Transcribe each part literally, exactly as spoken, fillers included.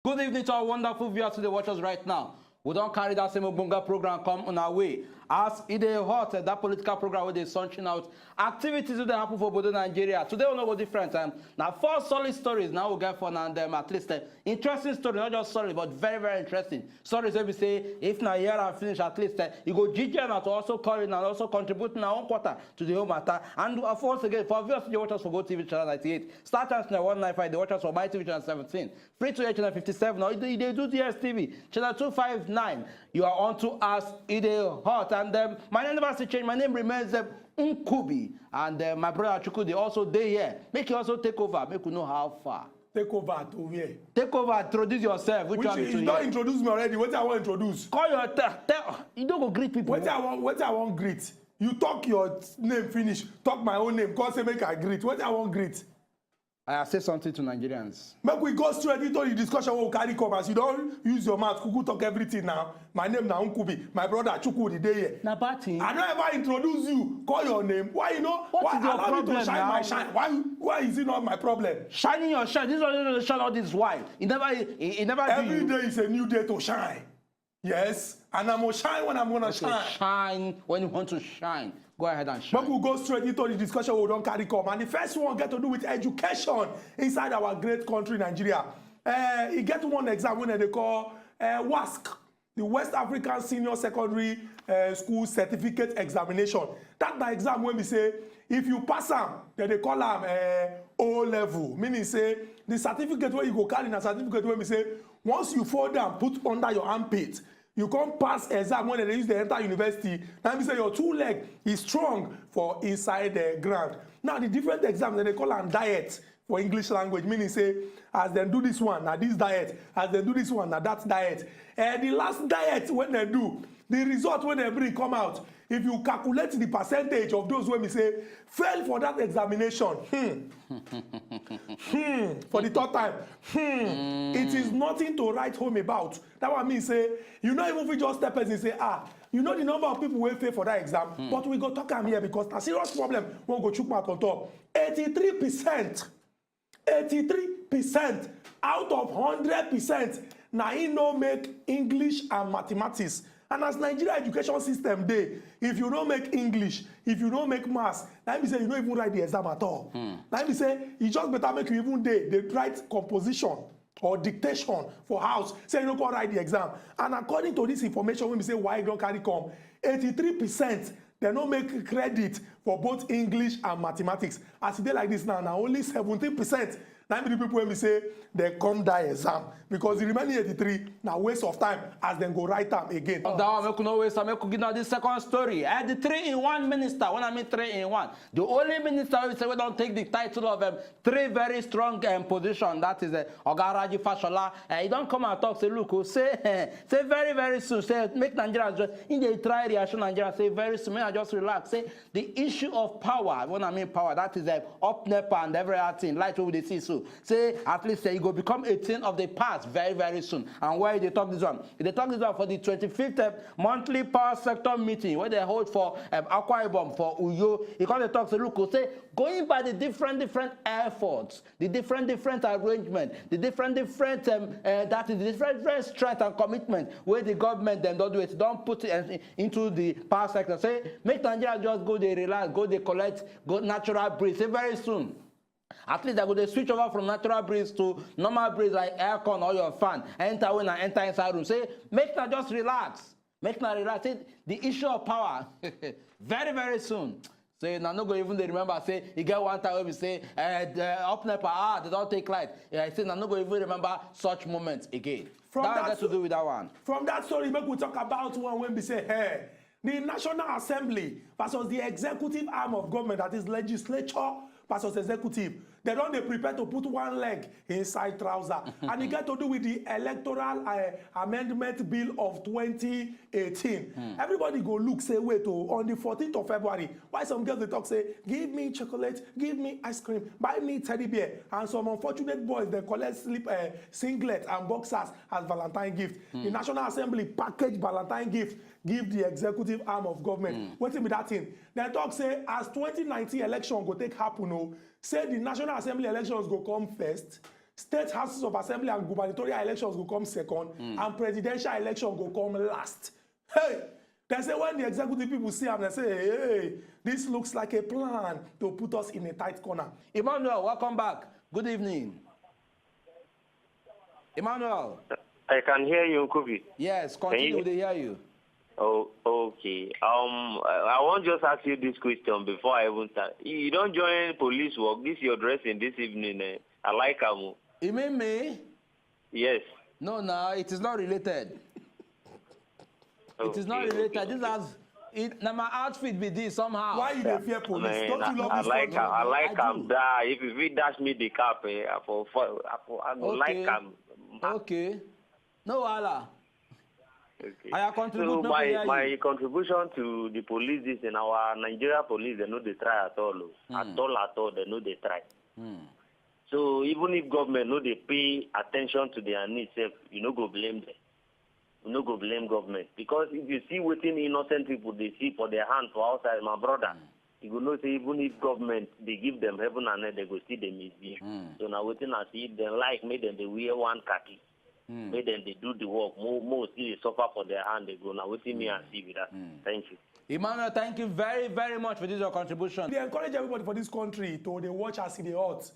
Good evening to our wonderful viewers who dey watch us right now. We don carry that same ogbonge program come on our way. As e dey hot, eh, that political program wey dey sunshine out activities wey dey happen for obodo Nigeria. Today we no go different. Um, na four solid stories now we get for now, and um, at least uh, interesting story, not just solid but very, very interesting stories. Wey be say if na hear am finish, at least uh, you go ginger na to also call in and also contribute na own quarter to the whole matter. And of course again, for viewers wey dey watch us for Go T V channel ninety-eight, star times na one nine five, dey watch us for My T V channel seventeen, Free to Air channel fifty-seven, or you dey do D S T V channel two five nine. You are on to us, e dey hot. And um, my name never still change. My name remains um, Nkubi. And uh, my brother Chuku dey also dey here. Make you also take over. Make we know how far. Take over to where? Take over, introduce yourself. Which, which one you, you don introduce me already. Wetin I wan introduce? Call your tell. Tell you don go greet people. Wetin I wan, wetin I wan greet? You talk your name finish. Talk my own name. Come say make I greet. Wetin I wan greet? I say something to Nigerians. Make we go straight into the discussion wey we carry come, as you don use your mouth kuku talk everything now. My name na Nkubi, my brother Chukwudi dey here. Na bad thing. I no ever introduce you, call your name. Why you no? What why is your allow me to problem shine now? My shine? Why why is it not my problem? Shining your shine. This one no dey shine all this while. E never e, e never do Every you. Day is a new day to shine. Yes, and I must shine when I'm gonna Okay, shine. Shine when you want to shine. Go ahead and shine. Make we go straight into the discussion we don carry come. And the first one get to do with education inside our great country, Nigeria. Uh, e get one exam wey dem dey call uh, WASC, the West African Senior Secondary uh, School Certificate Examination. That na exam wey be say if you pass am, dem dey call am uh, O level. Meaning say the certificate wey you go carry na certificate wey be say once you fold am put under your armpit, you come pass exam wey dem dey use dey enter university, na be say your two leg e strong for inside the ground. Now the different exams dem dey call am diet for English language, meaning say as dem do this one na this diet, as dem do this one na that diet. Eh, the last diet wey dem do, the result wey dem bring come out, if you calculate the percentage of those wey be say fail for that examination, hmm, hmm, for the third time, hmm, it is nothing to write home about. That one mean say you no even fit just tell person say ah, you know the number of people wey fail for that exam, hmm, but we go talk am here because na serious problem wey go chook mouth on top. Eighty-three percent, eighty-three percent out of hundred percent na im no make English and mathematics. And as Nigeria education system dey, if you no make English, if you no make maths, na im be say you no even write the exam at all. Hmm. Na im be say e just better make you even dey dey write composition or dictation for house, say you no come write the exam. And according to this information wey be say WAEC don carry come, eighty-three percent dem no make credit for both English and mathematics. As e dey like this now, na only seventeen percent na be the people wey be say dem come that exam, because the remaining eighty-three na waste of time as dem go write am again. That one make we no waste am, make we give now this second story. Eh, the three in one minister, when I mean three in one, the only minister wey be say wey don take the title of um, three very strong um, position, that is uh, Oga Raji Fashola. Uh, he don come and talk say look o, say uh, say very very soon say make Nigerians just im dey try reassure Nigerians say very soon make I just relax, say the issue of power, when I mean power, that is uh, up nepa and every other thing, light wey we dey see so, say at least uh, e go become a thing of the past very very soon. And why e dey talk this one? E dey talk this one for the twenty-fifth uh, monthly power sector meeting wey dem hold for um, Akwa Ibom for Uyo. E come dey talk say look o, say going by the different different efforts, the different different arrangement, the different different um, uh, that is the different different strength and commitment wey the government dem don do it don put uh, into the power sector, say make Nigeria just go dey relax, go dey collect go natural breeze, say very soon at least I go dey switch over from natural breeze to normal breeze like aircon or your fan. Enter when I enter inside room, say make na just relax, make na relax. Say the issue of power very very soon. Say na no go even dey remember say e get one time wey be say eh, the up nepa ah they don take light. Eh, say na no go even remember such moments again. From that, that get to do with that one. From that story, make we talk about one wey be say hey, the National Assembly versus the executive arm of government, that is legislature versus executive. They don dey prepare to put one leg inside trouser. And e get to do with the Electoral uh, Amendment Bill of twenty eighteen. Everybody go look say wait o, on the fourteenth of February, why some girls dey talk say give me chocolate, give me ice cream, buy me teddy bear, and some unfortunate boys dey collect sleep uh, singlet and boxers as Valentine gift. The National Assembly package Valentine gift give the executive arm of government. Wetin be that thing? Dem talk say as twenty nineteen election go take happen o, say the National Assembly elections go come first, State Houses of Assembly and gubernatorial elections go come second, and presidential election go come last. Hey, they say when the executive people see am, they say, "Hey, this looks like a plan to put us in a tight corner." Emmanuel, welcome back. Good evening. Emmanuel. I can hear you, Nkubi. Yes, continue, you- they hear you. Oh, okay. Um, I, I want just ask you this question before I even start. You don't join police work. This your dressing this evening. Eh? I like am. You mean me? Yes. No, no, it is not related. It is not Okay, related. okay, This okay. has it, na my outfit be this somehow. Why you dey fear police? Man, Don't you I, love I this like country? am. I like I am do. Die. If you fit dash me the cap, eh, I for, for, I for, I go Okay. like am. Okay. No wahala. Okay. I contribute, So no my, prayer my you. contribution to the police is in our Nigeria police, they no dey try at all. Oh. At Hmm. all, at all, they no dey try. Hmm. So even if government no dey pay attention to their needs, sef, you no go blame them. You no go blame government because if you see wetin innocent people dey see for their hand for outside, my brother, Hmm. you go know say even if government dey give them heaven and earth, they go still dey misbehave. Hmm. So na wetin I see, if dem like, make dem dey wear one khaki. Hmm. Make dem dey do the work. More, more still dey suffer for their hand, they go. Na wetin me I see be that. Hmm. Thank you. Emmanuel, thank you very, very much for this your contribution. They encourage everybody for this country to dey watch as e dey hot.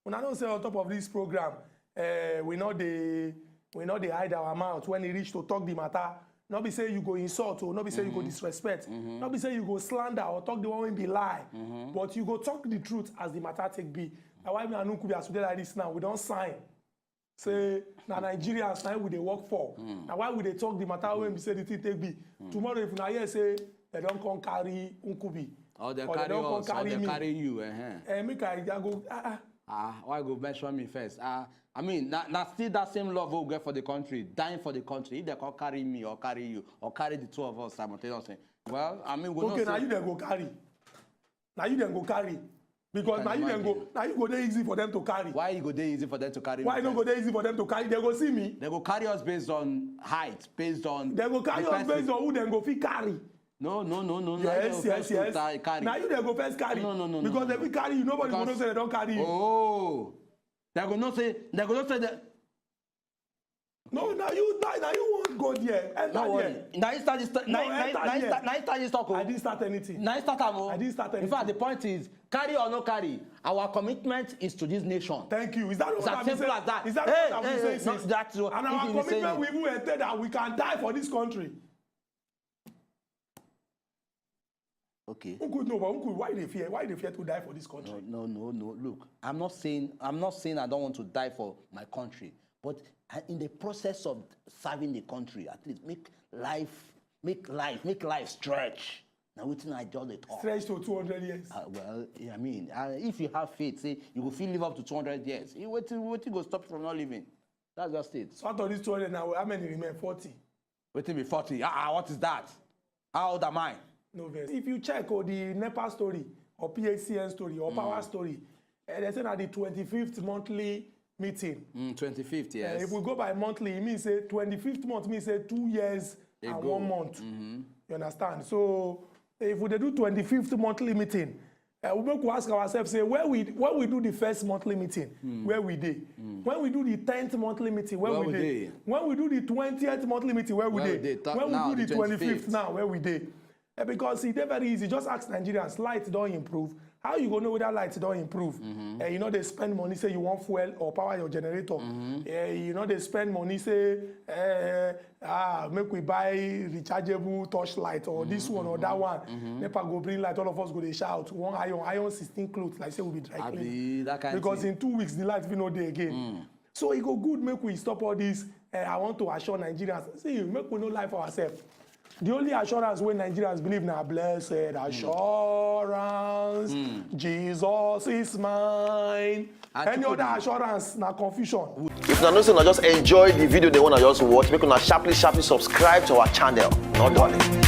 Una know say on top of this program, eh, we no dey, we no dey hide our mouth when e reach to talk the matter. No be say you go insult o, no be say you go Mm-hmm. disrespect, Mm-hmm. no be say you go slander or talk the one wey be lie, Mm-hmm. but you go talk the truth as the matter take be. Na why me and Nkubi, as we dey like this now, we don sign. Say na Nigerians na we dey work for. Mm. Na why we dey talk the matter wey be say the thing take be. Mm. Tomorrow, if una hear say they don come carry Nkubi, Or they or they carry don come us, or carry they me, carry you. Uh-huh. Eh, make I, I go, ah, ah. Ah, why go mention me first? Ah, I mean, na, na still that same love we get for the country, dying for the country. If they come carry me or carry you or carry the two of us simultaneously, well, I mean, we know Okay, now say you dey go carry. Now you then go carry. Because Can now you then imagine. go, now you go dey easy for them to carry. Why e go dey easy for them to carry Why me no go first? dey easy for them to carry? They go see me. They go carry us based on height, based on They go carry the us person. based on who dem go fit carry. No, no, no, no. Yes, yes, yes. Carry. Now you dem go first carry. No, no, no, no, Because no, they no. fit carry you, nobody go Because know say they don carry you. Oh, they go know say they go know say that. No, now you, now, now you won't go there. Enter No worry. there. Now you start this. No, Now, now, enter now, you there. start, now you start this talk. Oh. I didn't start anything. Now you start am. Oh. I didn't start In fact, the anything. point is, carry or no carry, our commitment is to this nation. Thank you. Is that It's what as I've been simple saying? as that. Is that Hey, what I've hey, been hey, saying no, since? that's what And if our you say commitment it. we even enter that we can die for this country. Okay. Uncle, no, but Uncle, why they fear? Why they fear to die for this country? No, no, no, no. Look, I'm not saying, I'm not saying I don't want to die for my country, but I, in the process of serving the country, at least make life, make life, make life stretch. Now, wetin I just dey talk. Stretch to two hundred years. Uh, well, I mean, uh, if you have faith, say you go fit live up to two hundred years. You wetin, wetin go stop you from not living? That's just it. So out of these two hundred now, how many remain? Forty. Wetin be forty? Ah, ah, what is that? How old am I? No vex. If you check, oh, the NEPA story or P H C N story or power Mm. story, eh, they say na the twenty-fifth monthly meeting. Mm, twenty-fifth, Eh, yes. if we go by monthly, it means say twenty-fifth month means say two years and Ago. one month. Mm-hmm. You understand? So if we dey do twenty-fifth monthly meeting, eh, we make we ask ourselves, say, where we, when we do the first monthly meeting, Hmm. where we dey? Hmm. When we do the tenth monthly meeting, where Where we we dey? dey? When we do the twentieth monthly meeting, where we Where we dey? dey? Ta-, When we now, do the the twenty-fifth twenty-fifth. now, where we dey? Eh, because e dey very easy. Just ask Nigerians, light don improve. How you go know whether light don improve? Mm-hmm. Eh, you know they spend money, say you want fuel or power your generator. Mm-hmm. Eh, you know they spend money, say, eh, ah, make we buy rechargeable torchlight or this Mm-hmm, one or that mm-hmm, one. mm-hmm. NEPA go bring light, all of us go dey shout, one iron, iron sixteen cloth, like say we be dry clean. Abi, that kind Because thing. in two weeks, the light fit no dey again. Mm. So e go good make we stop all this. Eh, I want to assure Nigerians, see, make we no lie for ourselves. The only assurance wey Nigerians believe na blessed assurance. Mm. Jesus is mine. Any Achukwudi. other assurance na confusion. If una know say una just enjoy the video, they wanna just watch, make una sharply, sharply subscribe to our channel. Not darling.